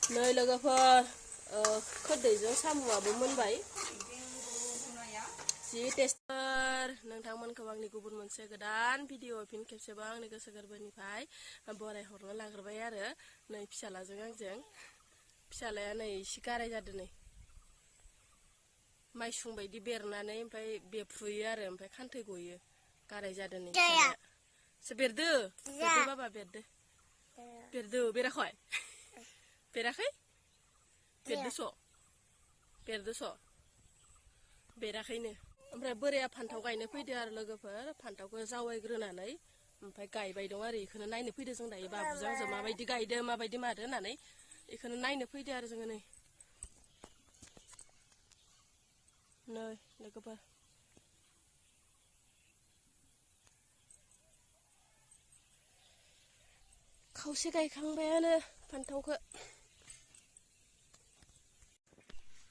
Nơi लोगोफोर खोदैजों साम'आबो मोनबाय जि टेस्टार नोंथांमोनखौ आंनि गुबुन मोनसे गोदान भिडिअ फिन खेबसेबाव आंनि गोसो गोरबोनिफ्राय बरायहरनो लाग्रोबाय आरो नै फिसालाजों आंजों फिसालाया नै एसे गाराय जादों नै माइसुं बायदि बेरनानै ओमफ्राय बेफ्रुयो आरो ओमफ्राय खान्थै गयो गाराय जादों नै फिसालाया बेरदो बाबा बेरदो बेराखै बेराखै बेरदोस' बेराखैनो ओमफ्राय बोराया फान्थाव गायनो फैदो आरो लोगोफोर फान्थावखौ जावायग्रोनानै ओमफ्राय गायबाय दं आरो इखौनो नायनो फैदो जों दायो बाबुजों आंजों माबायदि गायदो माबायदि मादो होननानै इखौनो नायनो फैदो आरो जोङो नै लोगोफोर खावसे गायखांबायानो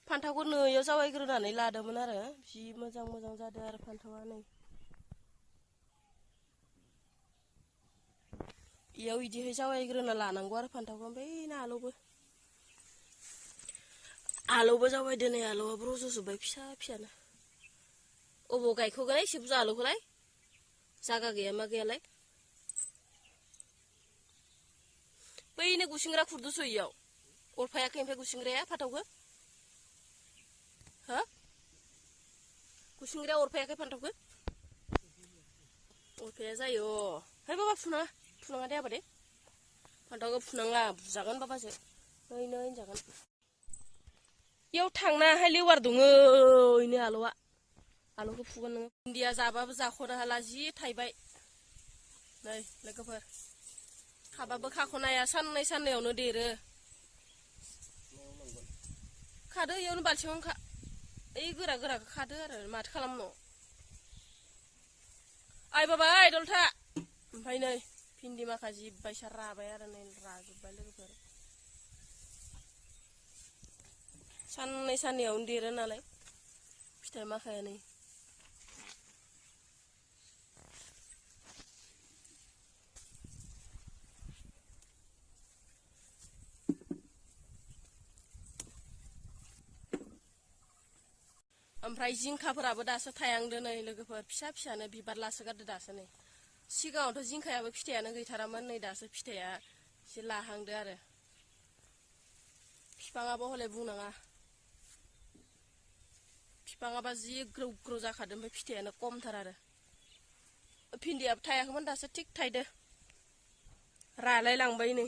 फान्थावखौ नैयाव जावायग्रोनानै लादोंमोन आरो जि मोजां जादों आरो फान्थावा नै इयाव इदिहाय जावायग्रोना लानांगौ आरो फान्थावखौ ओमफ्राय आलौबो जावायदो नै आलौआबो रज'जोब्बाय फिसानो अबाव गायख'गोन एसे बुरजा आलौखौलाय जागा गैया मा गैयालाय बैनो गुसिंग्रा खुरदोसो इयाव अरफायाखै ओमफ्राय गुसिंग्राया फान्थावखौ हो गुसिंग्राया अरफायाखै फान्थावखौ अरफाया जायो है बाबा फुनाङा दे आबादे फान्थावखौ फुनाङा बुजागोन बाबासो नै होनजागोन इयाव थांनाहाय लेवार दङ इनो आलौखौ फुगोन नोङो इन्दिया जाबाबो जाख'नो हाला जि थाइबाय नै लोगोफोर खाबाबो खाख'नो हाया साननैयावनो देरो खादो इयावनो बाल्थिङावनो खा ओइ गोरा खादो आरो माथो खालामनो आइ बाबा आइ दलथा ओमफ्राय नै भिन्दि माखा जिब्बायसा राबाय आरो नै राजोब्बाय लोगोफोर साननैयावनो देरो नालाय फिथाइ माखाया नै ओमफ्राय जिंखाफोराबो दासो थायांदो नै लोगोफोर फिसानो बिबार लासोगारदो दासो नै सिगाङावथ' जिंखायाबो फिथाइयानो गैथारामोन नै दासो फिथाइया एसे लाहांदो आरो बिफाङाबो हले बुंनाङा बिफाङाबा जि ग्रौ जाखादो ओमफ्राय फिथाइयानो खमथार आरो भिन्दियाबो थायाखैमोन दासो थिग थाइदो रालाय लांबाय नै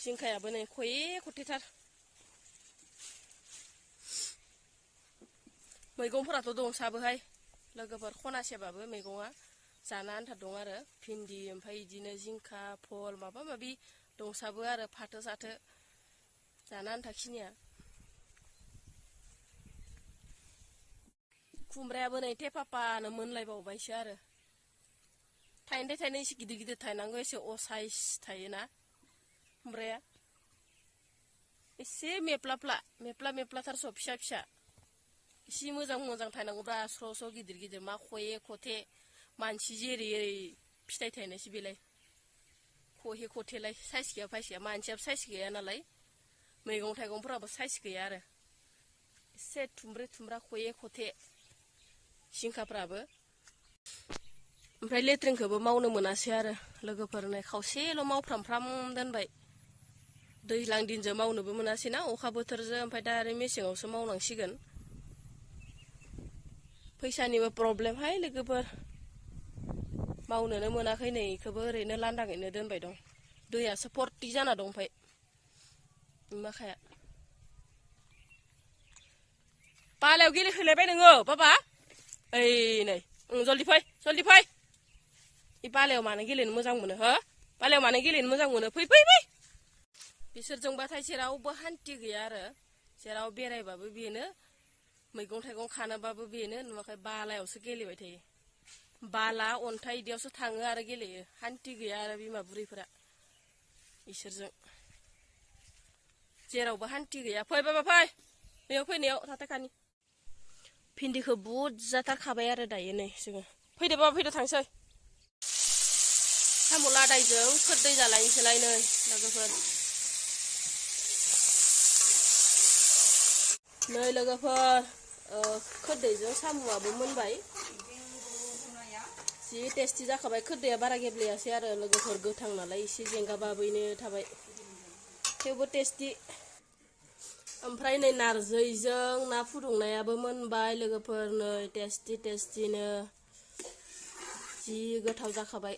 जिंखायाबो नै खथेथार मैगंफोराथ' दंसाबोहाय लोगोफोर खनासेबाबो मैगङा जानो आन्था दं आरो भिन्दि ओमफ्राय बिदिनो जिंखा भल माबा माबि दंसाबो आरो फाथो साथो जानो आन्था खिनिया खुमब्रायाबो नै थेफाफानो मोनलायबावबायसो आरो थाइनै एसे गिदिर थायनांगौ एसे असाइस थायोना खुमब्राया एसे मेप्लाथार सब फिसा एसे मोजां थायनांगौब्रा स्र' गिदिर मा खथे मानसि जेरै फिथाइ थायनायसो बेलाय खथेलाय साइस गैया मानसियाबो साइस गैया नालाय मैगं थाइगंफोराबो साइस गैया आरो एसे थुमब्रा खथे जिंखाफ्राबो ओमफ्राय लेट्रिनखौबो मावनो मोनासै आरो लोगोफोरनो खावसेल' मावफ्राम दोनबाय दैज्लां दिनजों मावनोबो मोनासै ना अखा बोथोरजों ओमफ्राय दा आरो मेसेङावसो मावनांसिगोन फैसानिबो प्रब्लेमहाय लोगोफोर मावनोनो मोनाखै नै इखौबो ओरैनो लांदाङैनो दोनबाय दं दैयासो फर्टि जाना दं ओमफ्राय माखाया बालायाव गेलेहैलायबाय नोङो बाबा ओइ नै जल्दि फै इ बालायाव मानो गेलेनो मोजां मोनो हो बालायाव मानो गेलेनो मोजां मोनो फै बिसोरजोंबाथाय जेरावबो हान्थि गैया आरो जेराव बेरायबाबो बेनो मैगं थाइगं खानोबाबो बेनो नुवाखै बालायावसो गेलेबाय थायो बाला अन्थाइ इदियावसो थाङो आरो गेलेयो हान्थि गैया आरो बिमा बुरैफोरा इसोरजों जेरावबो हान्थि गैया फै बाबा फै बेयाव फैनायाव थाथायखानि भिन्दिखौ बुरजाथार खाबाय आरो दायो नै जोङो फैदो बाबा फैदो थांसै साम' लादायजों खोरदै जालायनोसैलाय नै लोगोफोर नै लोगोफोर खोरदैजों साम'आबो मोनबाय जि टेस्टि जाखाबाय खोरदैया बारा गेब्लेयासै आरो लोगोफोर गोथां नालाय एसे जेंगाबाबैनो थाबाय थेवबो टेस्टि ओमफ्राय नै नारजिजों ना फुदुंनायाबो मोनबाय लोगोफोर नै टेस्टिनो जि गोथाव जाखाबाय